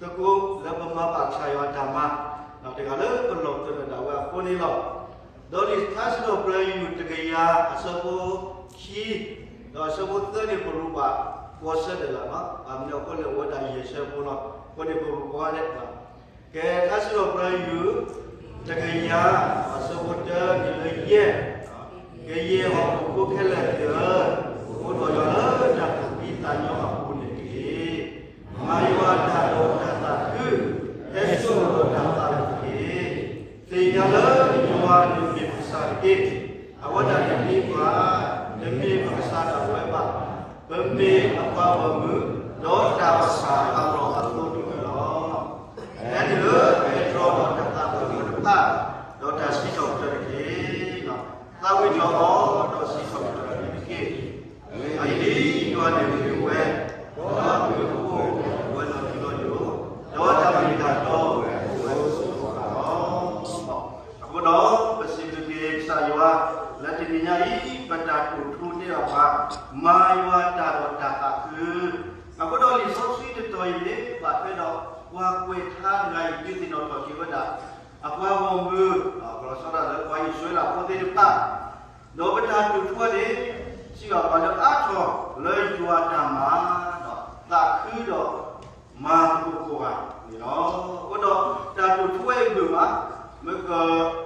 သကိးလၢပမၤဘၣ်ကစၢ်ယွၤအတၢ်မၤ, တဂၤလၢပလီၢ်ပသးဒီးဒၣ်ဝဲအဃိန့ၣ်လီၤ. ဒီးလံာ်ထါစံးထီၣ်ပတြၢၤ ယူၢ်တကယၤအဆၢဖိခံ, ဒီးအဆၢဖိသၢန့ၣ် ပရူးဘၣ်ကီဆၢဒၣ်လီၤ. ဘၣ်မနုၤအဃိလဲၣ် အိၣ်ဝဲဒၣ်ယဲၢ်ဆၢဖိလီၤ. အဃိန့ၣ် ပရူးကီဒဲး ကဲ ထါစံးထီၣ်ပတြၢၤ ယူၢ်တကယၤ အဆၢဖိတၢ တုၤလၢယဲၢ်, ကယဲၢ်ဟီၣ်ခိၣ်ဖိခဲလၢာ်သ့ၣ်ဧၢ, အိးထီၣ်ယွၤလၢတၢ်သူၣ်ဖှံသးညီအပူၤန့ၣ်တက့ၢ်. မၤယွၤအတၢ်ဒီးတၢ်သးခု, ဟဲစိာ်ဒီးတၢ်သးခုတက့ၢ်. သ့ၣ်ညါလၢယွၤန့ၣ်မ့ၢ်ပကစၢ်တက့ၢ်. အဝဲဒၣ်န့ၣ်မ့ၢ်ပှၤ, တမ့ၢ်ပကစၢ်ဒၣ်ဝဲဘၣ်. ပမ့ၢ်အပှၤဂီၢ်မုၢ်, ဒီးတၢ်ကဆှၣ်အလီၢ်အသိတဂၤလီၤ. ဖဲန့ၣ်လၢပအဲၣ်ဒိးဒီးတၢ်သးပှၢ်တဖၣ်, ဒီးတၢ်စံးထီၣ်ပတြၢၤတက့ၢ်. သးဝံၣ်ထီၣ်အီၤ, ဒီးစံးထီၣ်ပတြၢၤအီၤတက့ၢ်. အဂ့ၢ်ဒ်အံၤ, ယွၤန့ၣ်မ့ၢ်ဝဲ, ဒီးအမုၢ်အဖီခိၣ်အိၣ်ဝဲလီၤတံၢ်လီၤဆဲး, ဒီးအတၢ်မ့ၢ်တၢ်တီအိၣ်ဝဲဆိးဝဲလီၤ. အဃိဒီး ပစံးဘျုးက့ၤကစၢ်ယွၤ လၢတနံၤညါအံၤ ပတၢ်တိာ်ထူတဲအီၤပှၤ, မၤယွၤတၢ်ဒီးတၢ်သးခု. အဃိဒီးလံာ်စီဆှံတတီၤအံၤန့ၣ် ဘၣ်ထွဲဒီး ပှၤကွဲးထါတဂၤအံၤ ဒုးသ့ၣ်နီၣ်ထီၣ်က့ၤဝဲဒၣ် အပှၤဂီၢ်မုၢ်, လီၤဆီဒၣ်တၢ်လၢပှၤအံၣ်စရ့လးဖိသ့ၣ်တဖၣ်, ဒီးပတၢ်တိာ်ထူန့ၣ် စံးဘၣ်ပှၤလၢအါထီၣ်လၢယွၤအတၢ်မၤ, သးခုဒီးမၤသကိးကိးဂၤန့ၣ်လီၤ. အဃိဒီးတၢ်တိာ်ထူဝဲအံၤဘၣ်မး, မ့ၢ်ကပ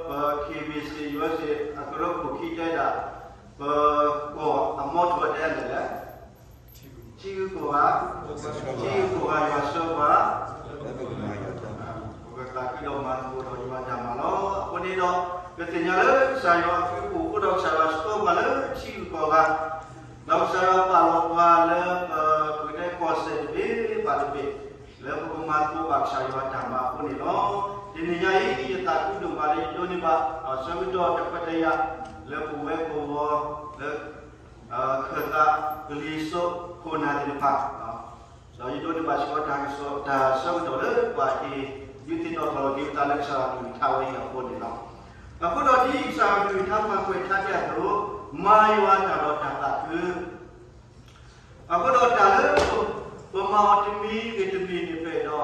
ခ့ဘ့ၣ်စ့ၣ် ယူၤအ့စ့ၣ် အကရၢခိၣ်ခံတဲဒၣ်, ပကီၢ်အမီထိၣ်တဲလဲၣ်လဲၣ် ထံဂုၤကီၢ်ဂၤ, ထံဂုၤကီၢ်ဂၤယွၤဆှၢပှၤ, ပကသးခုဒီးမၤသကိးဒီးယွၤအတၢ်မၤလီၤ. အဃိန့ၣ်ဒီး ပသ့ၣ်ညါလၢကစၢ်ယွၤအဘျုးအဖှိၣ်အဃိဒီး ကစၢ်ယွၤဆှၢပှၤလၢထံဂုၤကီၢ်ဂၤ, ဒီးကစၢ်ယွၤပာ်လီၤပှၤလၢပ ပကတဲကီၢ်စဲၣ်တဘ့ၣ်ဘၣ်တဘ့ၣ်, လၢပကမၤသကိးဘၣ်ကစၢ်ယွၤအတၢ်မၤအဃိန့ၣ်လီၤ. တနံၤညါအံၤ ယသးခုဒိၣ်မးလၢယဒိးန့ၢ်ဘၣ် ဆၢကတီၢ်တခွဲးတၢ်ယာ် လၢပဝဲကဝီၤလၢ ခၢၣ်သးကလံၤစိးခိၣ်နၢ်သ့ၣ်တဖၣ်, ဒီးယဒိးန့ၢ်ဘၣ်စ့ၢ်ကီးတၢ်ကစီၣ် တၢ်ဆၢကတီၢ်လၢပှၤဟ့ၣ်ဒုးသ့ၣ်နီၣ်ထီၣ်က့ၤပသးလၢကစၢ်ယွၤအကလုၢ်ကထါဝဲအံၤအဃိန့ၣ်လီၤ. အဃိဒီးဒ်ကစၢ်ယွၤအကလုၢ်ကထါပှၤကွဲးထါတဲအသိး, မၤယွၤတၢ်ဒီးတၢ်သးခု အဃိဒီးတၢ်လၢ ပ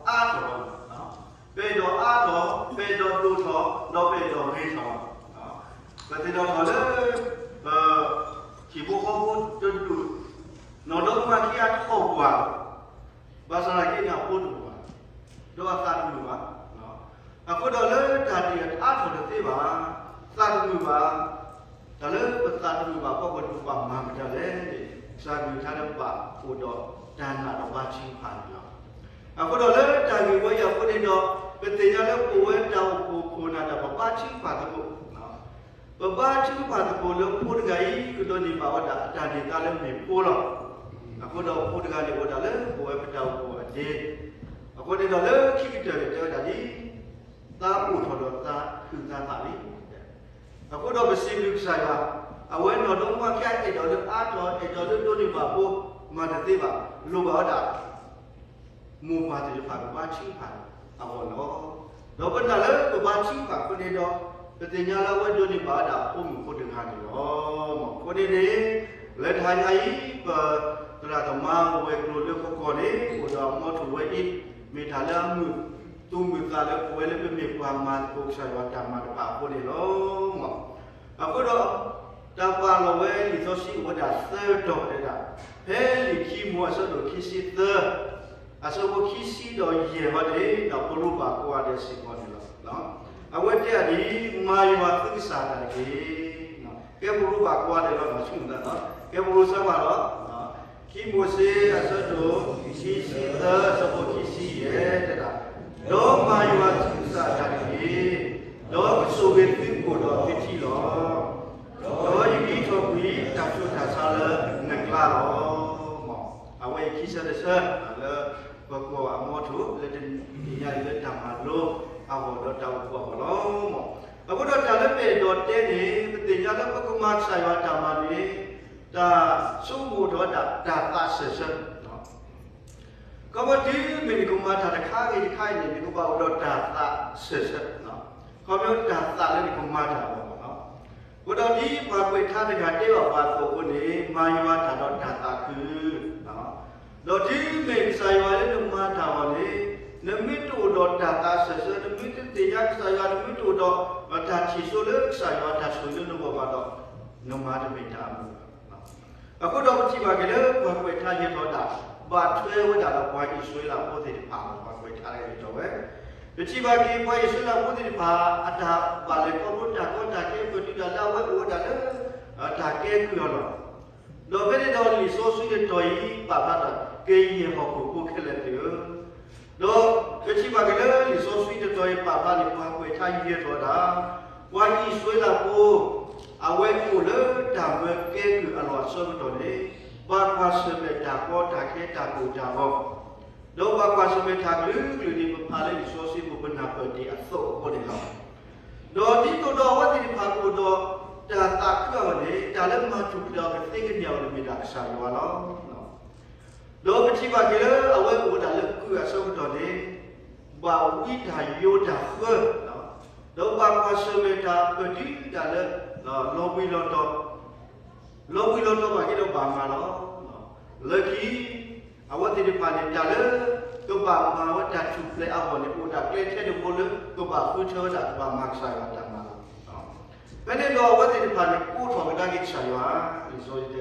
မၤအီၤတမံၤဂ့ၤတမံၤန့ၣ် ပအဲၣ်ဒိးအါထီၣ်လီၤ. ပအဲၣ်ဒိးအါထီၣ်, ပအဲၣ်ဒိးဒိၣ်ထီၣ်, ဒီးပအဲၣ်ဒိးဂ့ၤထီၣ်လီၤ. ပသ့ၣ်နီၣ်ထီၣ်လၢ ပ ဟံၣ်ဖိဃီဖိတဒူၣ်, နီၢ်ဒီမါခံဂၤထီၣ်ပှၢ်လီၤ. ဘၣ်ဆၣ်သနာ်က့န့ၣ် အဖိတမုာ်ဘၣ်, ဒီးအသးတမုာ်ဘၣ်. အဃိဒီးလၢတၢ်တ့ၢ်အါထီၣ်တသ့ဘၣ်, သးတမုာ်ဘၣ်, တၢ်လၢပသးတမုာ်ဘၣ်အဖီခိၣ်န့ၣ် ပဘၣ်မၤမတၤလဲၣ်န့ၣ် ကစၢ်အကလုၢ်ကထါလၢပဘၣ်အိၣ်ဒီးတၢ်နာ်ဒီးဘါထုကဖၣ်န့ၣ်လီၤ. အဃိဒီးလၢတၢ်ဂ့ၢ်ဝဲအံၤအဃိန့ၣ်ဒီး ပသ့ၣ်ညါလၢပဝဲတၢ်အိၣ်ဖှိၣ်ခိၣ်နၢ်တၢ်ပဘါထုကဖၣ်သကိး ပဘါထုကဖၣ်သကိးလၢဖိတဂၤအံၤ ကဒိးန့ၢ်ဘၣ်ဝဲဒၣ်အတၢ်န့ၢ်သါလၢမ့ၢ်ဖိလီၤ. အဃိဒီးဖိတဂၤန့ၣ်အိၣ်ဒၣ်လၢပဝဲပတၢ်အိၣ်ဖှိၣ်အဒ့, အဃိန့ၣ်ဒီးလၢခံကတၢၢ်န့ၣ်တဲဝဲဒၣ်ဒ် သးအိၣ်ထီၣ်ဒီးသးဟုၣ်သးသးလံ. အဃိဒီးပစံးဘျုးကစၢ်ယွၤ, အဝဲနီၢ်ဒီမါခံဂၤအဲၣ်ဒိးလၢအါထီၣ် အဲၣ်ဒိးလၢဒိးန့ၢ်ဘၣ်ဖိ မၤတသ့ဘၣ်, လိၣ်ဘၣ်ဝဲဒၣ် မိၢ်ပၢ်သ့ၣ်တဖၣ်ကဘါထုကဖၣ်အဂီၢ်လီၤ. ဒီးပနာ်လၢပဘါထုကဖၣ်အဃိန့ၣ်ဒီး ပသ့ၣ်ညါလၢအဝဲဒိးန့ၢ်ဘၣ်ဝဲဒၣ်ဖိမုၣ်ဖိတဂၤန့ၣ်လီၤ. အဃိန့ၣ်န့ၣ် လၢတဟါညါအံၤ ပသရၣ်သမါဝဲၤကျိၤလၢကီၢ်န့ၣ် အိၣ်ဒီးအမီထိၣ်ဝဲအံၤ မ့ၢ်တၢ်လၢအမုာ်သူၣ်မုာ်သးလၢပဝဲလၢပမ့ၢ်ပှၤမၤသကိးကစၢ်ယွၤတၢ်မၤတဖၣ်အဃိန့ၣ်လီၤ. အဃိဒီး တၢ်ပာ်လီၤဝဲလံာ်စီဆှံအိၣ်ဝဲဒၣ်သၢတီၤတဲဒၣ်, ဖဲလံာ်ခံမိၤအဆၢဒိၣ်ခံဆံသၢ, အဆၢဖိခံဆံဒီးယဲၢ်ဝဲန့ၣ် ဒီးပရူးဘၣ်ကိးဂၤဒဲးစ့ၢ်ကီးန့ၣ်လီၤ. အဝဲတဲဒၣ်ဒ်အံၤ, မၤယွၤသုကစၢ်တၢ်တက့ၢ်. ကဲပရူးဘၣ်ကိးဂၤဒဲးလီၤ မၤဆူၣ်မၤသးလီၤ. ကဲပရူးစၢ်မးလီၤ. ခံမိၤၡ့အဆၢဒိၣ်ခံဆံသၢ အဆၢဖိခံဆံယဲၢ်တဲဒၣ်, ဒီးမၤယွၤသုကစၢ်တၢ်တက့ၢ်, ဒီးကဆိၣ်ဂ့ၤသုကိၣ်ဒီးသုထံလီၤ. ဒီးယကဟံးထီၣ်ကွံာ်တၢ်ဆူးတၢ်ဆါလၢနကျါလီၤ. အဝဲအံၤခံဆၢတဆၢ လၢပကွၢ်အမီထိၣ် လၢတနံၤညါအံၤလၢတၢ်မၤလိအဂီၢ်ဒီးတၢ်အိၣ်ဖှိၣ်အဂီၢ်လီၤ. အဃိဒီးတၢ်လၢပအဲၣ်ဒိးတဲန့ၣ် ပသ့ၣ်ညါလၢပကမၤကစၢ်ယွၤတၢ်မၤန့ၣ် တၢ်ဆိကမိၣ်ထီၣ်ဝဲဒၣ်တၢ်သးစၢၢ်ဆၢ ခီဖျိတုၤမ့ၢ်နကမၤတၢ်တခါဂ့ၤတခါအံၤန့ၣ် နကဘၣ်အိၣ်ဒီးတၢ်သးစၢၢ်ဆၢ, ခီဖျိတၢ်သးလၢနကမၤတၢ်အဂီၢ်လီၤ. အဃိဒီးဒ်ပှၤကွဲးထါတဂၤတဲဘၣ်ပှၤအသိးအဃိန့ၣ် မၤယွၤတၢ်ဒီးတၢ်သးခု, ဒီးတုၤမ့ၢ်ကစၢ်ယွၤလၢနမၤတၢ်အဂီၢ်န့ၣ် ဒီးတၢ်သးစၢၢ်ဆၢ နမ့ၢ်တသ့ၣ်ညါကစၢ်ယွၤ နမ့ၢ်တအိၣ်ဒီးတၢ်ထံၣ်စိလၢကစၢ်ယွၤတၢ်ဆိၣ်ဂ့ၤလၢနဂီၢ်ဘၣ်ဒီး နမၤတမ့ၢ်တၢ်အမုာ်ဘၣ်. အဃိဒီးပထံၣ်ဘၣ်က့ၤလၢပှၤကွဲးထါယဲၢ်ထီၣ်ဒၣ် ဘၣ်ထွဲဝဲဒၣ်ဒီးပှၤအံၣ်စရ့လးဖိသ့ၣ်တဖၣ် ပှၤကွဲးထါယဲၢ်ထီၣ်ဝဲ, ပထံၣ်ဘၣ်က့ၤပှၤအံၣ်စရ့လးဖိသ့ၣ်တဖၣ် အတၢ်ဘၣ်လဲၤခီဖျိတၢ်ကီတၢ်ခဲ ပတုၤဒၣ်လၢအဝဲအိၣ်ဝဲဒၣ်လၢ တၢ်ကဲကုၢ်အလီၢ် ဒီးဖဲန့ၣ်ဒီးလံာ်စီဆှံတတီၤအံၤ ပာ်ဖျါဒီး ကယဲၢ်ဟီၣ်ခိၣ်ဖိခဲလၢာ်သ့ၣ်ဧၢ, ဒီးပထံၣ်ဘၣ်က့ၤလၢလံာ်စီဆှံတတီၤအံၤ ပာ်ဖျါန့ၣ် ပှၤကွဲးထါယဲၢ်ထီၣ်ဝဲဒၣ် ပှၤအံၣ်စရ့လးဖိ အဝဲအိၣ်လၢတၢ်မၢကဲကုၢ်အလီၢ်အဆၢကတီၢ်န့ၣ် ဘၣ်ကွၢ်ဆၢၣ်မဲာ်တၢ်ကီတၢ်ခဲ တၢ်ကိၢ်တၢ်ဂီၤ, ဒီးဘၣ်ကွၢ်ဆၢၣ်မဲာ်တၢ်ကလုာ်ကလုာ်န့ၣ် ပဖးလၢလံာ်စီဆှံပူၤ ပနၢ်ပၢၢ်တ့ၢ်အသိးအဃိန့ၣ်လီၤ. ဒီးဒ်သိးဒီးအဝဲသ့ၣ်တဖၣ်ကအိၣ်ဒီးတၢ်သးခုအဂီၢ်န့ၣ် တၢ်လၢမၤထူၣ်ဖျဲးအီၤကသ့ကန့ၢ်အီၤန့ၣ် မ့ၢ်ဒၣ်ကစၢ်ယွၤလီၤ. ဒီးပထံၣ်ဘၣ်က့ၤလၢအဝဲအိၣ်ဝဲဒၣ်လၢကုၢ်အဆၢကတီၢ်န့ၣ် ဘၣ်ဝံတၢ်ယိးတၢ်ဃၢ, ဒီးဘၣ်ကွၢ်ဆၢၣ်မဲာ်တၢ်ပတုာ်ဒၣ်လၢ လီၤဘှံးလီၤတီၤ, လီၤဘှံးလီၤတီၤဘၣ်က့ၤဒီးဘၣ်မၤလီၤ. လၢခံ အဝဲသ့ၣ်တဖၣ်န့ၣ် တၢ်လၢ ကဘၣ်မၤဝဲတၢ်ထူၣ်ဖျဲးအဂီၢ်န့ၣ် အိၣ်ဒၣ်ကျဲထဲတဘိလၢ ကဘၣ်ဃုထၢဝဲဒၣ် ကဘၣ်မၤကစၢ်ယွၤတၢ်မၤလီၤ. ဖဲန့ၣ်ဒီးအဝဲသ့ၣ်တဖၣ်န့ၣ် ကိးထီၣ်ကဒါက့ၤကစၢ်ယွၤ, လံာ်စီဆှံတဲ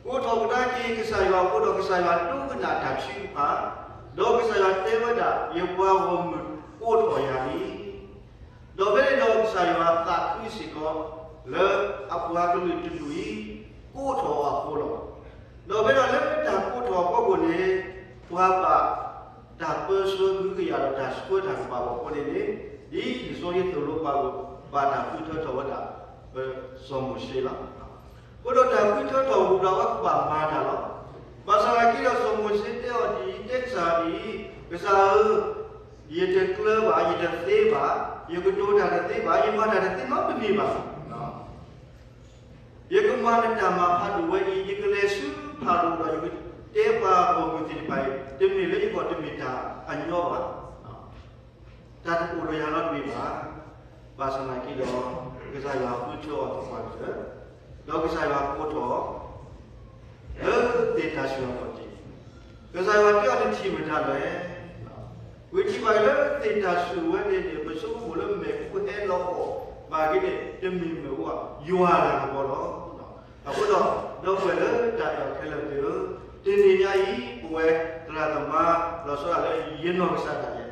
ကိးထီၣ်ကဒါက့ၤကစၢ်ယွၤအဃိဒီး ကစၢ်ယွၤဒိကနၣ်တၢ်ထုကဖၣ်, ဒီးကစၢ်ယွၤတဲဝဲဒၣ် ယပှၤဂီၢ်မုၢ်ကိးထီၣ်ယၤလံ. ဒီးဖဲန့ၣ်ဒီးကစၢ်ယွၤသးခုစ့ၢ်ကီး လၢအပှၤကလုာ်တဒူၣ်အံၤ ကိးထီၣ်အီၤအဃိလီၤ. ဒီးဖဲဒီးလၢတၢ်ကိးထီၣ်အဖီခိၣ်န့ၣ် ပှၤဘၣ်တၢ်ပၢဆှၢကဟုကယာ်ဒီးတၢ်ဆှၢတၢ်ကပာ်အီၤအဃိန့ၣ်န့ၣ် ဒ်လံာ်စီဆှံသိၣ်လိပှၤ ဘၣ်တၢ်ဃုထၢထီၣ်ဝဲဒၣ် စီၤမိၤၡ့လီၤ. အဃိဒီးတၢ်ဃုထၢထီၣ်ဝံၤဒီးအဝဲကဘၣ်မၤတၢ်လီၤ. ဘၣ်ဆၣ်သနာ်က့ဒီးစီၤမိၤၡ့တဲအီၤဒ်အံၤ, တဲကစၢ်အံၤ, ကစၢ်ဧၢ, ယတကျၢၤဘၣ်, ယတသ့ဘၣ်, ယကတိၤတၢ်တသ့ဘၣ်, ယမၤတၢ်တသ့နီတမံၤဘၣ်. ယကမၤနတၢ်မၤဖးဒိၣ်ဝဲအံၤ, ယကလဲၤဆူဖၤရိၤဒီးယကတဲပှၤဂီၢ်မုၢ်သ့ၣ်တဖၣ်အံၤ, တမ့ၢ်လၢယဂီၢ်တမ့ၢ်တၢ်အညီဘၣ်. တၢ်တအိၣ်ဒီးယၤနီတမံၤဘၣ်. ဘၣ်ဆၣ်သနာ်က့ဒီး ကစၢ်ယွၤဃုထၢအီၤသပှၢ်ကတၢၢ်, ဒီးကစၢ်ယွၤကိးထီၣ် လၢသ့ၣ်တၢ်ဆူၣ်အလီၢ်တံၢ်, ကစၢ်ယွၤတဲအီၤ နထံၣ်မတၤလဲၣ်. ပထံၣ်ဘၣ်က့ၤလၢသ့ၣ်တၢ်ဆူၣ်ဝဲန့ၣ်န့ၣ် ပဆိကမိၣ်လၢမ့ၣ်အူဟဲလီၤအီၣ်ဘၣ်က့ၤန့ၣ် တမ့ၢ်မ့ၣ်အူဘၣ်, ယွၤတၢ်ကပီၤလီၤ. အဃိဒီး ဒီပုၢ်ဝဲၢ်လၢတၢ်အဲၣ်ခဲလၢာ်သ့ၣ်ဧၢ, တနံၤညါအံၤ ပဝဲသရၣ်သမါ လီၤဆီဒၣ်တၢ်လၢယနီၢ်ကစၢ်ဒၣ်ယဲ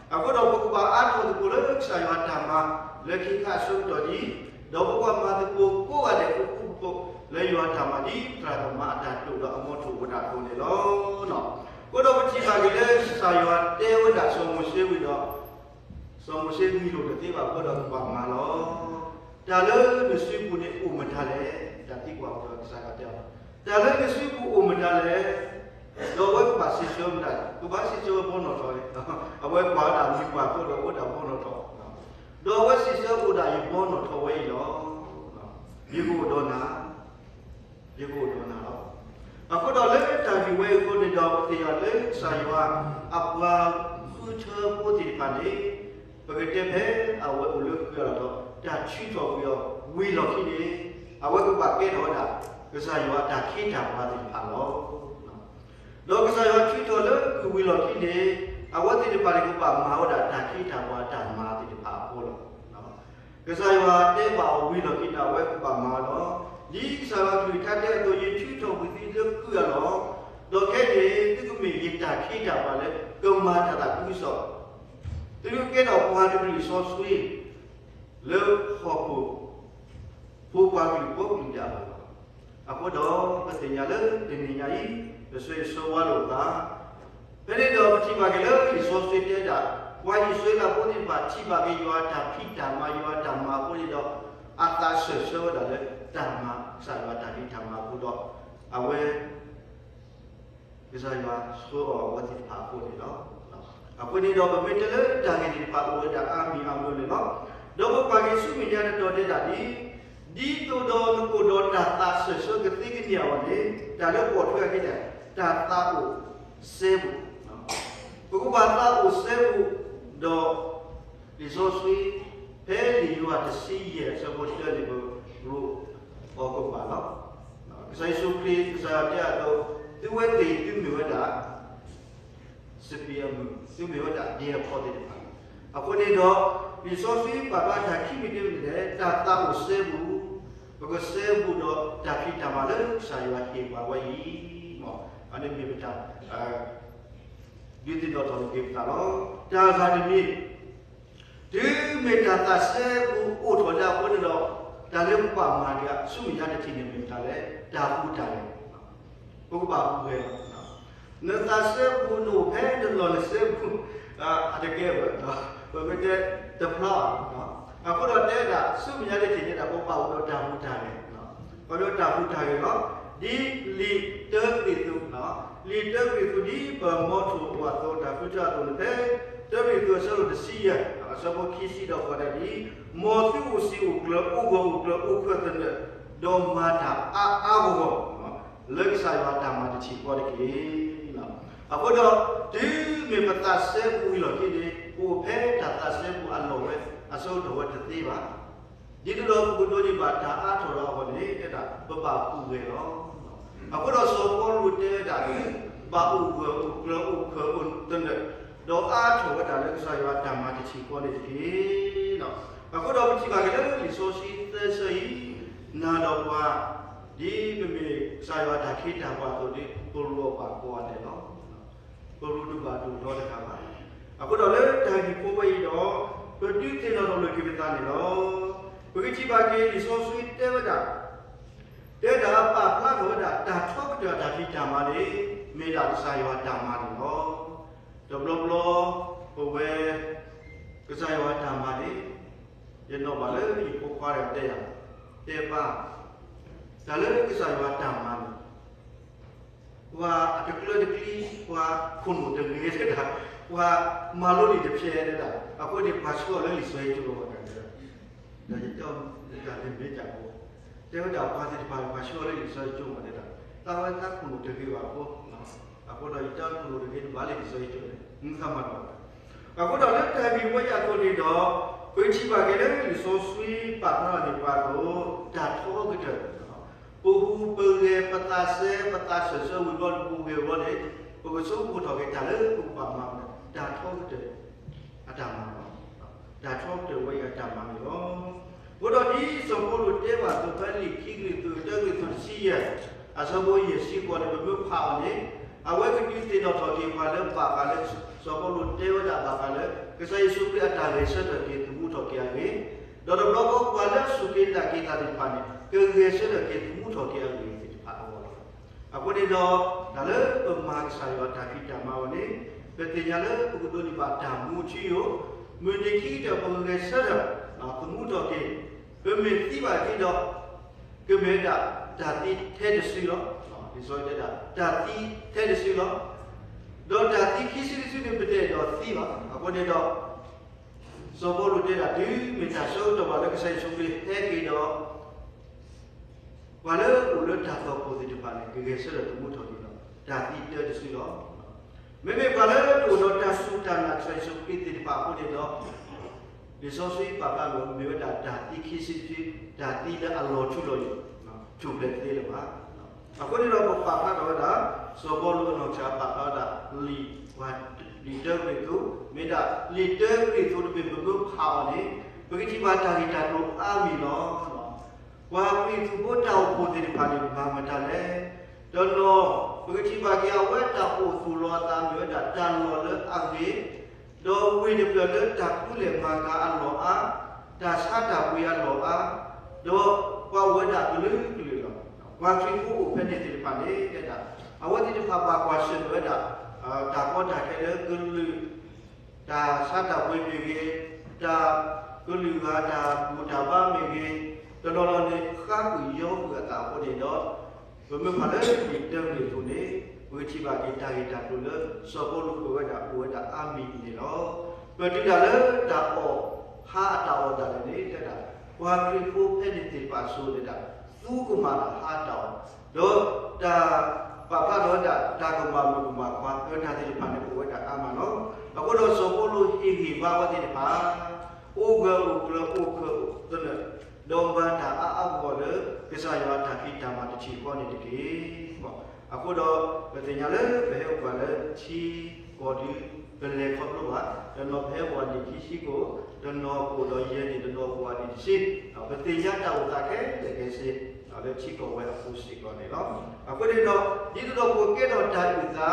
အဃိဒီးပကဘၣ်အါထီၣ်သကိးလၢကစၢ်ယွၤတၢ်မၤ လၢခံခါအဆၢကတီၢ်ဒ်အံၤ, ဒီးပကဘၣ်မၤသကိးကိးဂၤဒဲး ပူဖိ လၢယွၤတၢ်မၤဒ်သရၣ်သမါအတၢ်တိာ်ဒီးအမီထိၣ်ဝဲဒၣ်အသိးန့ၣ်လီၤ. အဃိဒီးပထံၣ်ဘၣ်က့ၤလၢကစၢ်ယွၤတဲဝဲဒၣ်စီၤမိၤၡ့ဝံၤဒီး စီၤမိၤၡ့ဂံၢ်လိာ်တသ့ဘၣ်အဃိဒီးကဘၣ်မၤလီၤ. တၢ်လၢနစုပူၤန့ၣ်အိၣ်မတၤလဲၣ်. တၢ်သံကွၢ်အဃိဒီးကစၢ်ယွၤတဲအီၤ, တၢ်လၢနစုပူၤအိၣ်မတၤလဲၣ်. ဒီးအဝဲကဘၣ်စံးဆၢမတၤ, ကဘၣ်စံးဆၢဝဲဘီနီၣ်ထီၣ်, အဝဲကွၢ်ဝဲဒၣ်မံၤပှၢ်အဃိဒီးအိၣ်ဝဲဒၣ်ဘီနီၣ်ထီၣ်, ဒီးအဝဲစံးဆၢအိၣ်ဒၣ်ယဘီနီၣ်ထီၣ်ဝဲအံၤလီၤ. ယကအိၣ်ဒီးနၤ ယကအိၣ်ဒီးနၤလီၤ. အဃိဒီးလၢတၢ်ဂ့ၢ်ဝဲအံၤအဃိန့ၣ်ဒီး ပသ့ၣ်ညါလၢကစၢ်ယွၤအပှၤဃုထၢဖိသ့ၣ်တဖၣ်န့ၣ် ပကတဲဖဲအဝဲအိၣ်လၢကုၢ်အလီၢ်ဒီး တၢ်ထုးထီၣ်ကွံာ်အီၤဝံၤလီၢ်ခံန့ၣ် အဝဲကဘၣ်ကဲထီၣ်ဝဲဒၣ် ကစၢ်ယွၤအတၢ်ခ့တၢ်ပှၤသ့ၣ်တဖၣ်လီၤ. ဒီးကစၢ်ယွၤထုးထီၣ်လၢကုၢ်ဝံၤလီၢ်ခံန့ၣ် အဝဲသ့ၣ်တဖၣ်န့ၣ် ကဘၣ်မၤဝဲဒၣ်တၢ်ခ့တၢ်ပှၤတၢ်မၤသ့ၣ်တဖၣ်အဃိလီၤ. ကစၢ်ယွၤတဲဘၣ်အီၤဝံၤလီၢ်ခံန့ၣ် အဝဲကဘၣ်မၤလီၤ. ဒ်ကစၢ်ယွၤကလုၢ်ကထါတဲအသိး ယထုးထီၣ်ကွံာ်သုလၢကုၢ်အလီၢ်, ဒီးခဲအံၤန့ၣ် သုကမ့ၢ်ယတၢ်ခ့တၢ်ပှၤလၢကမၤတၢ်သးခုကစီၣ်, သုကကဲထီၣ်ပှၤတကလုာ်စီဆှံ လၢဟီၣ်ခိၣ် ဖိပှၤကလုာ်ကိးကလုာ်ဒဲးအဂီၢ်လီၤ. အဃိဒီးပသ့ၣ်ညါလၢတနံၤညါအံၤ ပဆၢဂ့ၤဆၢဝါလိာ်ပသး, ဖဲန့ၣ်ဒီးပထံၣ်ဘၣ်က့ၤလၢလံာ်စီဆှံတဲဒၣ် ပှၤအံၣ်စရ့လးဖိသ့ၣ်တဖၣ် ထံၣ်ဘၣ်က့ၤယွၤအတၢ်ဖံးတၢ်မၤ ယွၤအတၢ်မၤအဃိန့ၣ်ဒီး အသးစၢၢ်ဆၢဝဲဒၣ်လၢတၢ်မၤကစၢ်ယွၤအတၢ်ဖံးတၢ်မၤအဃိဒီး အဝဲ ကစၢ်ယွၤဆှၢအီၤအဝဲသ့ၣ်တဖၣ်အဃိန့ၣ်လီၤ. အဃိန့ၣ်ဒီးပမ့ၢ်တဲလၢတၢ်ဂ့ၢ်သ့ၣ်တဖၣ်အိၣ်ဝဲဒၣ်အါမံၤအါမံၤန့ၣ်လီၤ. ဒီးပပာ်က့ၤဆူမဲာ်ညါတတီၤတဲဒၣ်ဒ် ဒ်သိးဒီးနကအိၣ်ဒီးတၢ်သးစၢၢ်ဆၢကသ့ကန့ၢ်အဂီၢ်န့ၣ် တၢ်လၢပိာ်ထွဲအခံန့ၣ် တၢ်သးအိၣ်စဲဘူး, ပကဘၣ်သးအိၣ်စဲဘူးဒီး လံာ်စီဆှံ ဖဲလံာ်ယိၤဟၣ်တဆံယဲၢ်အဆၢဖိတၢန့ၣ် ပရိအီၤကဘၣ်လီၤ. ကစၢ်ယ့ၣ်ၡူးခရံာ် ကစၢ်ယွၤတဲအသိး သုဝဲသ့ၣ်သုမ့ၢ်ဝဲဒၣ် စပံးအမုၢ် သုမ့ၢ်ဝဲဒၣ်ဒဲအဖီသ့ၣ်တဖၣ်. အဃိန့ၣ်ဒီး လံာ်စီဆှံပာ်ဖျါတၢ်ခံမံၤတမံၤန့ၣ် တၢ်သးအိၣ်စဲဘူး, ပကစဲဘူးဒီးတၢ်ဖံးတၢ်မၤလၢကစၢ်ယွၤဟ့ၣ်ပှၤဝဲအံၤ, အန့ၣ်မ့ၢ်ပတၢ် ဒုးသ့ၣ်နီၣ်ထီၣ်လိာ်က့ၤပသးလီၤ. တၢ်ဂၤတမံၤ တုၤမ့ၢ်တၢ်သးစဲဘူးအိၣ်ထီၣ်လၢအဃိန့ၣ်ဒီး တၢ်လၢပဘၣ်မၤဒံးဆူမဲာ်ညါတထံၣ်န့ၣ်မ့ၢ်တၢ်လဲၣ်, တၢ်ဟူးတၢ်ဂဲၤ, ပကဘၣ်ဟူးဂဲၤလီၤ. နသးစဲဘူး နအိၣ်ဖဲနလီၢ်နစဲဘူး အတကဲဝဲ, ပမ့ၢ်တဲတဖျါဘၣ်. အဃိဒီးတဲဒၣ် ဆူမဲာ်ညါတထံၣ်န့ၣ်ဒၣ် ပဘၣ်အိၣ်ဒီးတၢ်ဟူးတၢ်ဂဲၤ, ပှၤဒီးတၢ်ဟူးတၢ်ဂဲၤလီၤ. ဒ်လံာ်တၢကရံၣ်သူး, လံာ်တၢကရံၣ်သူး ဒ်ပမီထိၣ်အသိး တၢ်ဃုထၢအသိးန့ၣ်ဖဲ တၢကရံၣ်သူးအဆၢဒိၣ်တဆံယဲၢ် အဆၢဖိခံဆံဒီးဃိးတဲဒ်အံၤ, မ်သုအိၣ်စံာ်အိၣ်ကျၢၤ အိၣ်ဂၢၢ်အိၣ်ကျၢၤ အိၣ်ခၢၣ်သနၢၣ် ဒီးမၤတၢ်အါအါဂီၢ်ဂီၢ် လၢကစၢ်ယွၤအတၢ်မၤတထံၣ်ဃီတက့ၢ်. အဃိဒီး တုၤမ့ၢ်ပသးစဲဘူးဝံၤလီၢ်ခံန့ၣ် ပအိၣ်ဖဲတၢ်သးစဲဘူးအလီၢ်ဝဲ အဆၢကတီၢ်ဝဲတသ့ဘၣ်. ဒ်သိးဒီးပကဒိးန့ၢ်ဘၣ်တၢ်အါထီၣ်ဒီးအဂီၢ်န့ၣ် တဲဒၣ်ပဘၣ်ဟူးဂဲၤလီၤ. အဃိဒီးစီၤပီလူးတဲဝဲဒၣ် ဘၣ်အိၣ်ဂၢၢ်အိၣ်ကျၢၤ အိၣ်ခၢၣ်အိၣ်သနၢၣ် ဒီးအါထီၣ်ဝဲဒၣ်လၢကစၢ်ယွၤအတၢ်မၤတထံၣ်ဃီန့ၣ်တက့ၢ်. အဃိဒီးပထံၣ်ဘၣ်က့ၤလၢလံာ်စီဆှံသၢဆၢအံၤ နၤဒီးပှၤ ဒ်ပမ့ၢ်ကစၢ်ယွၤအတၢ်ခ့တၢ်ပှၤအသိးန့ၣ် ပရူးအီၣ်ဘၣ်ကိးဂၤဒဲးလီၤ. ပရူးတဘၣ်ဒိၣ်ထီတခါဘၣ်. အဃိဒီးလၢတၢ်ဂ့ၢ်ဖိဝဲအံၤဒီး ပဒုးသ့ၣ်နီၣ်ထီၣ်လိာ်က့ၤပသးန့ၣ်လီၤ. ပကထံၣ်ဘၣ်က့ၤလံာ်စီဆှံတဲဝဲဒၣ် တဲဒၣ်ပာ်ဖျါထီၣ်ဝဲဒၣ် တၢ်ထီကတၢၢ်အတၢ်ဖံးတၢ်မၤန့ၣ် မ့ၢ်ဒၣ်ကစၢ်ယွၤအတၢ်မၤန့ၣ်လီၤ. တဘျီဘျီ ပဝဲ ကစၢ်ယွၤအတၢ်မၤန့ၣ် ယနီၣ်ဘၣ်လၢယဖိခွါတဂၤတဲယၤ, တဲပၢ်, တၢ်လၢကစၢ်ယွၤအတၢ်မၤန့ၣ် ပှၤအတကျၢတကျံ ပှၤခိၣ်နူာ်တဂ့ၤတဲဒၣ်, ပှၤမၤလိလံာ်တဖျဲးတဲဒၣ်, အဃိန့ၣ် ပှၤဆှၢအီၤလၢလံာ်စီဆှံကၠိလီၤဘၣ်တၢ်တဲဒၣ်, ဒီးယတဲအီၤ တၢ်လၢမ့ၢ်တၢ်ဖိ, တဲဝဲဒၣ်ပှၤသ့ၣ်တဖၣ်န့ၣ် ပှၤဆှၢအီၤလၢလံာ်စီဆှံကၠိမးတဲဒၣ်, တၢ်ဝဲတၢ်ခိၣ်နူာ်တဂ့ၤဘၣ်အဃိ, အဃိဒီးယတဲအီၤခိၣ်နူာ်တဂ့ၤတဘၣ်လၢလံာ်စီဆှံကၠိန့ၣ် မုၢ်သးမၤလီၤဘၣ်. အဃိဒီးလၢတၢ်ဂ့ၢ်ဝဲအံၤအသိးန့ၣ်ဒီး ပကထံၣ်ဘၣ်က့ၤလၢလံာ်စီဆှံပာ်ဖျါထီၣ်န့ၣ်ပှၤအသိး တၢ်ထီကတၢၢ် ပဟူးပဂဲၤ ပသးစဲ ပသးစၢၢ်ဆၢဝံၤဘျီ ပဟူးဂဲၤဘျီန့ၣ် ပကဆိကမိၣ်ထီၣ်က့ၤတၢ်လၢပကဘၣ်မၤမ့ၢ် တၢ်ထီကတၢၢ်အတၢ်မၤလီၤ. တၢ်ထီကတၢၢ်ဝဲအံၤအတၢ်မၤန့ၣ်လီၤ. အဃိဒီးဒ်စီၤပီလူးတဲဘၣ်အသိး ဖဲလံာ်ခံကရံၣ်သူး တၢကရံၣ်သူးတဆံယဲၢ် အဆၢဖိယဲၢ်ဆံဃိးန့ၣ် ပမ့ၢ်ဖးအီၤန့ၣ် အဝဲကဒုးသ့ၣ်နီၣ်ထီၣ်က့ၤပှၤလၢဘၣ်ဃးလၢ စီၤပီလူးတဲဝဲဒၣ်ဘၣ်ဃးလၢ ကစၢ်ယ့ၣ်ၡူးခရံာ်အတၢ်ဂဲၤဆၢထၢၣ်က့ၤသမူထီၣ်က့ၤအဂ့ၢ်, ဒီးတဘျီဃီပှၤလၢအစူၢ်က့ၤနာ်က့ၤတၢ်သ့ၣ်တဖၣ်န့ၣ် ကဂဲၤဆၢထၢၣ်က့ၤသမူထီၣ်က့ၤအဂ့ၢ်သ့ၣ်တဖၣ်အဂီၢ်လီၤ. အဃိန့ၣ်ဒီး တၢ်လၢပမၤကစၢ်ယွၤတၢ်ဖံးတၢ်မၤအီၤန့ၣ် ပသ့ၣ်ညါလၢပကဒိးန့ၢ်ဘၣ်တၢ်မူထူယိာ်, မုၢ်နံၤခံကတၢၢ်ပကဂဲၤဆၢထၢၣ် သမူထီၣ်က့ၤ, ပမ့ၢ်သံဘၣ်က့ၤဒီး ကမ့ၢ်ဒၣ်တၢ်သံထဲတစုလီၤ. လံာ်စီဆှံတဲဒၣ် တၢ်သံထဲတစုလီၤ. ဒီးတၢ်သံခံစုတစုန့ၣ် ပတအဲၣ်ဒိးသံဘၣ်. အဃိန့ၣ်ဒီး စီၤပီလူးတဲဒၣ် တုၤမ့ၢ်တၢ်ဆၢကတီၢ်ဘၣ်လၢကစၢ်ယ့ၣ်ၡူးခရံာ်ဟဲက့ၤဒီး ပှၤလၢအအိၣ်လၢတၢ်သွၣ်ခိၣ်သ့ၣ်တဖၣ်န့ၣ် ကဂဲၤဆၢထၢၣ်သမူထီၣ်က့ၤဒီး တၢ်သံထဲတစုလီၤ. မ့မ့ၢ်ပှၤလၢတအိၣ်ဒီးတၢ်စူၢ်တၢ်နာ်ကစၢ်ယ့ၣ်ၡူးခရံာ်သ့ၣ်တဖၣ်အဃိန့ၣ်ဒီး လံာ်စီဆှံပာ်ဖျါလီၤ မ့ၢ်ဝဲဒၣ်တၢ်သံခံစုတစု, တၢ်သံလၢအလီၤထူလီၤယိာ်, ထူၣ်ဖျဲးတသ့လၢၤဘၣ်. အဃိန့ၣ်ဒီးပပာ်ဖျါထီၣ်ဝဲဒၣ် စီၤပီလူးအနီၢ်ကစၢ်ပာ်ဖျါဝဲဒၣ် လံာ်တၢကရံၣ်သူး, မ့ၢ်ဒၣ်လံာ်တၢကရံၣ်သူးတဘ့ၣ်ပမ့ၢ်ဖးအီၤန့ၣ် ပကထံၣ်ဘၣ်တၢ်ဂ့ၢ်တၢ်ကျိၤအါမံၤလီၤ. ပှၤခရံာ်ဖိတၢ်အိၣ်ဖှိၣ်သ့ၣ်တဖၣ်န့ၣ် မၤမတၤလဲၣ်. တနီၤ ပကထံၣ်ဘၣ်က့ၤအဝဲတၢ်အိၣ်သူၣ်လီၤအသးမ့ၢ်ဝဲဒၣ်တၢ်လီၢ်လၢအဂ့ၤ, ဒီးဝ့ၢ်တဖျၢၣ်လၢတၢ်ကူလဲၢ်မၤကၤအလီၢ်အါ, တၢ်ဆါတၢ်ပှ့ၤအလီၢ်အါ, ဒီးပှၤအိၣ်ဝဲဒၣ်ကလုာ်ကလုာ်လီၤ. ပှၤခရံာ်ဖိအိၣ်ဖဲန့ၣ်သ့ၣ်တဖၣ်န့ၣ် တဲဒၣ် အဝဲသ့ၣ်တဖၣ်ဘၣ်ကွၢ်ဆၢၣ်မဲာ်ဝဲဒၣ် တၢ်ကီတၢ်ခဲလၢကလုာ် တၢ်ဆါတၢ်ပှ့ၤမ့ၢ်ဂ့ၤ, တၢ်ကလုာ်ဂၤတၢ်ဘူၣ်တၢ်ဘါမ့ၢ်ဂ့ၤ, တနီၤနီၤန့ၣ် ဃါဃုာ်ယီၤဃုာ်အသးအဃိန့ၣ်ဒီး ပမ့ၢ်ဖးလၢလံာ်တၢကရံၣ်သူးန့ၣ် ပကထံၣ်ဘၣ်က့ၤတၢ်ဂ့ၢ်တၢ်ကျိၤလၢ စီၤပီလူးကွဲးဝဲဒၣ် အိၣ်ဝဲဒၣ်အါမံၤန့ၣ်လီၤ. ပတုၤဒၣ်လၢတၢ်အီၣ်ဟါအတၢ်အီၣ်ဒၣ်လဲာ်န့ၣ် တဲဒၣ် ပှၤခရံာ်ဖိဖဲန့ၣ်သ့ၣ်တဖၣ်အစိၤန့ၣ်ဒၣ် သူကမၣ်တၢ်ဟါတၢ်အီၣ်, ဒီးတၢ်ပာ်ဖျါထီၣ်ဝဲဒၣ် တၢ်ကမၣ်မုၣ်ကမၣ်ခွါ တၢ်သ့ၣ်တဖၣ်န့ၣ် အိၣ်ဝဲဒၣ်အါမးလီၤ. အဃိဒီးစီၤပီလူးဟ့ၣ်ဂံၢ်ဘါဝဲသ့ၣ်တဖၣ် အိၣ်ဂၢၢ်အိၣ်ကျၢၤအိၣ်ခၢၣ်အိၣ်သနၢၣ်, ဒီးမၤတၢ်အါအါဂီၢ်ဂီၢ်လၢ ကစၢ်ယွၤအတၢ်ဖံးတၢ်မၤတထံၣ်ဃီန့ၣ်တက့ၢ်. အဃိဒီး ပသ့ၣ်ညါလၢပဟဲအိၣ်ပှၤလၢထံ ပလဲၤခီဖျိဘၣ်, တနီၤပဟဲအိၣ်အနံၣ်ခံဆံကိၣ်, တနီၤအိၣ်ဒီးယဲၢ်နံၣ်, တနီၤအိၣ်အနံၣ်တဆံ, ပသ့ၣ်ညါတၢ်အိၣ်သးခဲလၢာ်ခဲဆ့, လၢထံကီၢ်ဝဲအပူၤစ့ၢ်ကီးန့ၣ်လီၤ. အဃိန့ၣ်ဒီး ဒ်သိးဒီးပကကဲထီၣ်တၢ်အုၣ်သး,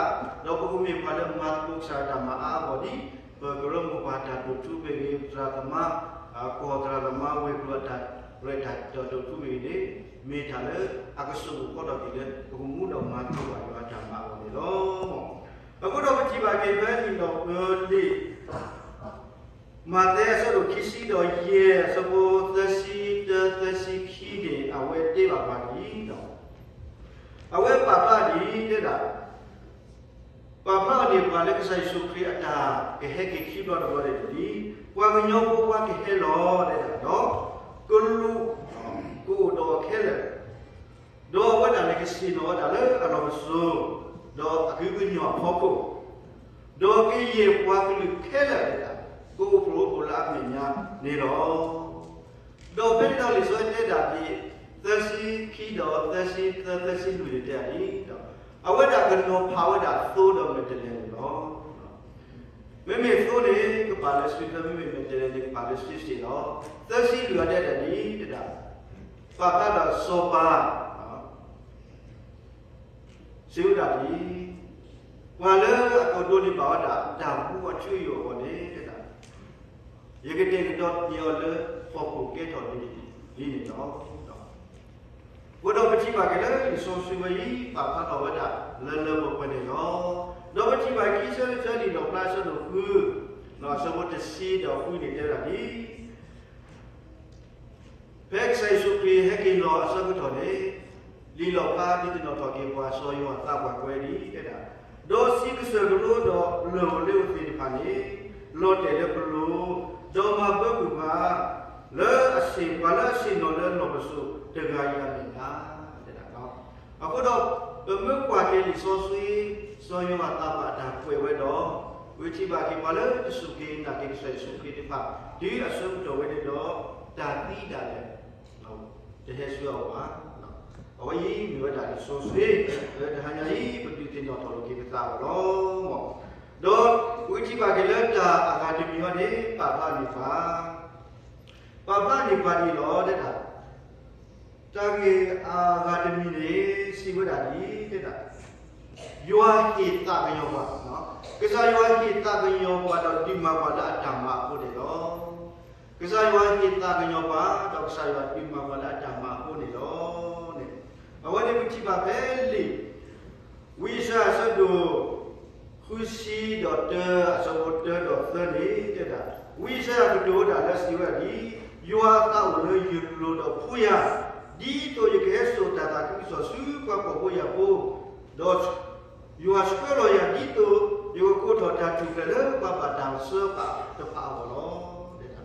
ဒီးပကမ့ၢ်ပှၤလၢမၤသကိးကစၢ်တၢ်မၤအါအါဂီၢ်ဂီၢ်ဒ် ပကရၢမိၢ်ပှၢ်တၢ်ဒိၣ်ထူမ့ၢ်ဂ့ၤ, သရၣ်သမါ, ကီၢ်သရၣ်သမါဝဲၤကျိၤအတၢ်ရဲၣ်တၢ်ကျဲၤတၢ်ဒိၣ်ထူမ့ၢ်ဂ့ၤန့ၣ်, မ့ၢ်တၢ်လၢအကဆိၣ်ဂ့ၤဃီထီၣ်က့ၤလၢ ပကမူဒီးမၤသကိးဘၣ်ယွၤအတၢ်မၤအဂီၢ်န့ၣ်လီၤ. အဃိဒီးပထံၣ်ဘၣ်က့ၤဖဲလံာ်လီၢ်ကလံာ် မးသဲအဆၢဒိၣ်ခံဆံဒီးယဲၢ် အဆၢဖိသၢဆံတၢ သၢဆံခံန့ၣ် အဝဲတဲဘၣ်ပှၤဒ်အံၤဒီး အဝဲပာ်ဖျါဒ်တဲဒၣ်, ပာ်ဖျါအီၤန့ၣ် ပှၤလၢကစၢ်ယ့ၣ်ၡူးခရံာ်အတၢ်ကဟဲက့ၤခံဘျီတဘျီန့ၣ်ဒ် ပှၤကညီဖိခွါကဟဲလီၤတဲဒၣ်ဒီး ကလူးကအိၣ်ဒီးအီၤခဲလၢာ် ဒီးအဝဲဒၣ်န့ၣ်ကဆ့ၣ်နီၤဝဲဒၣ်လၢအလီၢ်ပစိာ်, ဒီးအကဟုကညီၢ်အဖီခိၣ်, ဒီးကယဲၢ်ပှၤကလုာ်ခဲလၢာ်ဒၣ် ကအိၣ်ဖှိၣ်အိၣ်ဖှိၣ်လၢအမဲာ်ညါန့ၣ်လီၤ. ဒီးဖဲန့ၣ်ဒီးလံာ်စီဆှံတဲဒၣ်ဒ် သၢဆံခံဒီးသၢဆံသၢ သၢဆံလွံၢ်န့ၣ်တဲဒၣ်ဒ်ဒီး အဝဲဒၣ်ကနီၤဖးဝဲဒၣ်သိဒီးမဲာ်တဲၤလဲၤန့ၣ်လီၤ. မ့မ့ၢ်သိန့ၣ် ကပာ်လၢစုထွဲ, မ့မ့ၢ်မဲာ်တဲၤလဲၤန့ၣ် ကပာ်လၢစုစ့ၣ်လီၤ. သၢဆံလွံၢ်အတဲဒၣ်ဒ်တဲဒၣ် ပာ်ဖျါဒီးစီၤပၤ စံးဝဲဒၣ်ဒ်အံၤ, ပှၤလၢအကဒိးန့ၢ်ဘၣ်ဝဲဒၣ် တၢ်မူအထူအယိာ်အဂီၢ်န့ၣ် ယကတဲာ်ကတီၤန့ၢ်အီၤလၢဟီၣ်ခိၣ်ကဲထီၣ်လံန့ၣ်လီၤ. အဃိဒီးပထံၣ်ဘၣ်က့ၤလၢလံာ်စီဆှံဝဲအံၤ ပာ်ဖျါထီၣ်ဝဲဒၣ်လၢလၢပှဲၤပှဲၤန့ၣ်လီၤ. ဒီးပထံၣ်ဘၣ်ခံဆၢတဆၢ လံာ်လီၣ်ဖျါအဆၢဒိၣ်ဃု, အဆၢဖိတဆံဒီးဃုန့ၣ်တဲဝဲဒၣ်ဒ် ဖဲကစၢ်ယ့ၣ်ၡူးခရံာ်ဟဲက့ၤလီၤအဆၢကတီၢ်န့ၣ်, လံာ်လီၣ်ဖျါဒုးသ့ၣ်နီၣ်ထီၣ်က့ၤပှၤ စီၤယိၤဟၣ်သးပှၢ်ကွဲးဒ်တဲဒၣ်, ဒီးဆံးကစၢၢ်ကလိဒီးလၢၢ်ဧိၤလ့ဧိၤသ့ၣ်တဖၣ်န့ၣ် လီၤတဲာ်လၢပလိၤ, ဒီးမၤဘၢကွံာ်ပှၤ လၢအဆ့ၣ်, ပှၤလၢအဆ့ၣ်နီၤလၢလီၢ်ပစိာ်တဂၤအံၤအမဲာ်ညါ တဲဒၣ်လီၤ. အဃိဒီး ပမ့ၢ်ကွၢ်က့ၤလံာ်စီဆှံ စီၤယိၤဟၣ်သးပှၢ်အတၢ်ကွဲးဝဲဒီး ပထံၣ်ဘၣ်က့ၤပှၤလၢတစူၢ်က့ၤနာ်က့ၤကစၢ်ယ့ၣ်ၡူးခရံာ်သ့ၣ်တဖၣ် တုၤအဆၢကတီၢ်ဝဲန့ၣ်ဒီး တၢ်သံဒၣ်လဲာ် တဟဲဆူအအိၣ်ဘၣ်. အဝဲအံၤမ့ၢ်ဝဲဒၣ်လံာ်စီဆှံ လၢတဟါညါအံၤ ပဒုးသ့ၣ်နီၣ်ထီၣ်လိာ်က့ၤပသးအီၤလီၤ. ဒီးပထံၣ်ဘၣ်က့ၤလၢတၢ်အဂၤတမံၤအံၤန့ၣ် ပာ်ဖျါန့ၢ်ပှၤ ပာ်ဖျါန့ၢ်ပှၤဒ်အံၤလီၤ တဲဒၣ်, တၢ်ဂ့ၢ်အဂၤတမံၤန့ၣ် စံးဝဲဒၣ်ဒ်အံၤ တဲဒၣ်, ယွၤဟ့ၣ်သးကညီၤပှၤ, ကစၢ်ယွၤဟ့ၣ်သးကညီၤပှၤဒီးဒုးမၤပှၤလၢအတၢ်မၤအဃိန့ၣ်လီၤ. ကစၢ်ယွၤဟ့ၣ်သးကညီၤပှၤ ဒီးကစၢ်ယွၤဒုးမၤပှၤလၢအတၢ်မၤအဃိန့ၣ်လီၤ. အဝဲန့ၣ်ပထံၣ်ဘၣ်ဖဲလံာ် ဝံယၡါယၤအဆၢဒိၣ် ဃုဆံဒီးတၢ အဆၢဖိတၢဒီးသၢန့ၣ် တဲဒၣ်, ဝံယၡါယၤကတိၤဝဲဒၣ်လၢစံးဝဲဒၣ်ဒ်, ယွၤအသးအိၣ်လၢယလိၤဒီးဖိယၤ, ဒ်သိးယကဟဲစိာ်တၢ်သးခုကစီၣ်ဆူပှၤဖှီၣ်ဖိယာ်ဖိ, ဒီးယွၤဆှၢလီၤယၤဒ်သိးယကကိးထီၣ်တၢ်ထူၣ်ဖျဲးလၢပှၤဘၣ်တၢ်ဆၢတဖၣ်အဂီၢ်လီၤ. အ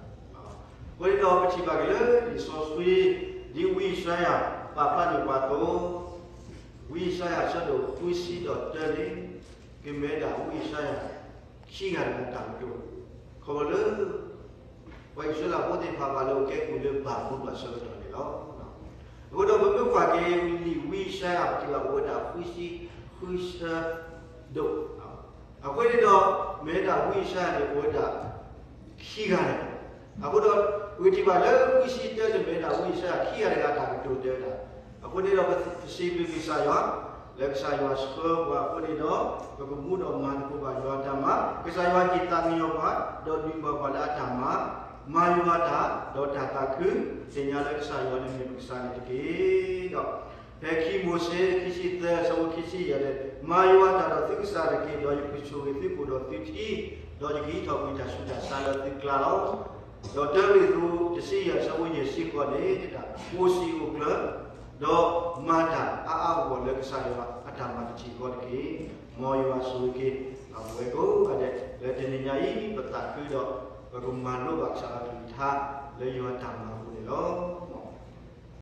ဃိန့ၣ်ဒီးပထံၣ်ဘၣ်က့ၤလၢလံာ်စီဆှံ ဒ်ဝံယၡါယၤပာ်ဖျါန့ၢ်ပှၤအသိး, ဝံယၡါယၤအဆၢဒိၣ်ဃုဆံဒီးတၢန့ၣ် ကမ့ၢ်ဒၣ်ဝံယၡါယၤ ခံဂၤတဂၤတၢ်ကတိၤ, ခီဖျိလၢ ပှၤအံၣ်စရ့လးဖိသ့ၣ်တဖၣ်ဘၣ်လၢအကဲကုၢ်လၢဘၤဘူလိၣ်အဆၢကတီၢ်န့ၣ်လီၤ. အဃိဒီးပမ့ၢ်ကွၢ်က့ၤလံာ်ဝံယၡါယၤ ပထံၣ်ဘၣ်အိၣ်ဝဲဒၣ်ဃုဆံဃုဆၢဒိၣ်, အဃိန့ၣ်ဒီး မ့ၢ်ဝဲဒၣ်ဝံယၡါယၤန့ၣ် အိၣ်ဝဲဒၣ်ခံဂၤန့ၣ်လီၤ. အဃိဒီး ပထံၣ်ဘၣ်လၢဃုဆံတၢန့ၣ် မ့ၢ်ဝဲဒၣ်ဝံယၡါယၤခံဂၤတဂၤတၢ်ကတိၤတဲဝဲဒၣ်, အဃိန့ၣ်ဒီးပစံးဘျုးက့ၤကစၢ်ယွၤ လၢကစၢ်ယွၤဆှၢပှၤအဃိန့ၣ်ဒီး ပကမူဒီးမၤသကိးဘၣ်ယွၤအတၢ်မၤ, ကစၢ်ယွၤဟ့ၣ်သးကညီၤပှၤ ဒီးဒုးမၤပှၤလၢအတၢ်မၤ, မၤယွၤတၢ် ဒီးတၢ်သးခု, သ့ၣ်ညါလၢကစၢ်ယွၤန့ၣ်မ့ၢ်ပကစၢ်န့ၣ်တက့ၢ်. ဒီးဖဲခံမိၤၡ့ ခံဆံသၢ အဆၢဖိခံဆံယဲၢ်န့ၣ်, မၤယွၤတၢ်ဒီးသုကစၢ်တက့ၢ်, ဒီးယကဆိၣ်ဂ့ၤသုကိၣ်ဒီးသုထံ, ဒီးယကဟံးထီၣ်ကွံာ်တၢ်ဆူးတၢ်ဆါလၢသုကျါလီၤ. ဒီးတၢမ့ၢ်သူး တဆံယဲၢ် အဆၢဖိယဲၢ်ဆံဃိးန့ၣ် အိၣ်စံာ်အိၣ်ကျၢၤ ဒီးမၤတၢ်အါအါဂီၢ်ဂီၢ်လၢကစၢ်ယွၤအတၢ်မၤတထံၣ်ဃီတက့ၢ်. မ်ယွၤဆိၣ်ဂ့ၤက့ၤ ပဝဲကိးဂၤဒဲး လၢတနံၤညါအံၤ ပသးခုဒီး ပကမၤလိဘၣ်ကစၢ်ယွၤကလုၢ်ကထါ လၢယွၤတၢ်မၤအပူၤန့ၣ်လီၤ.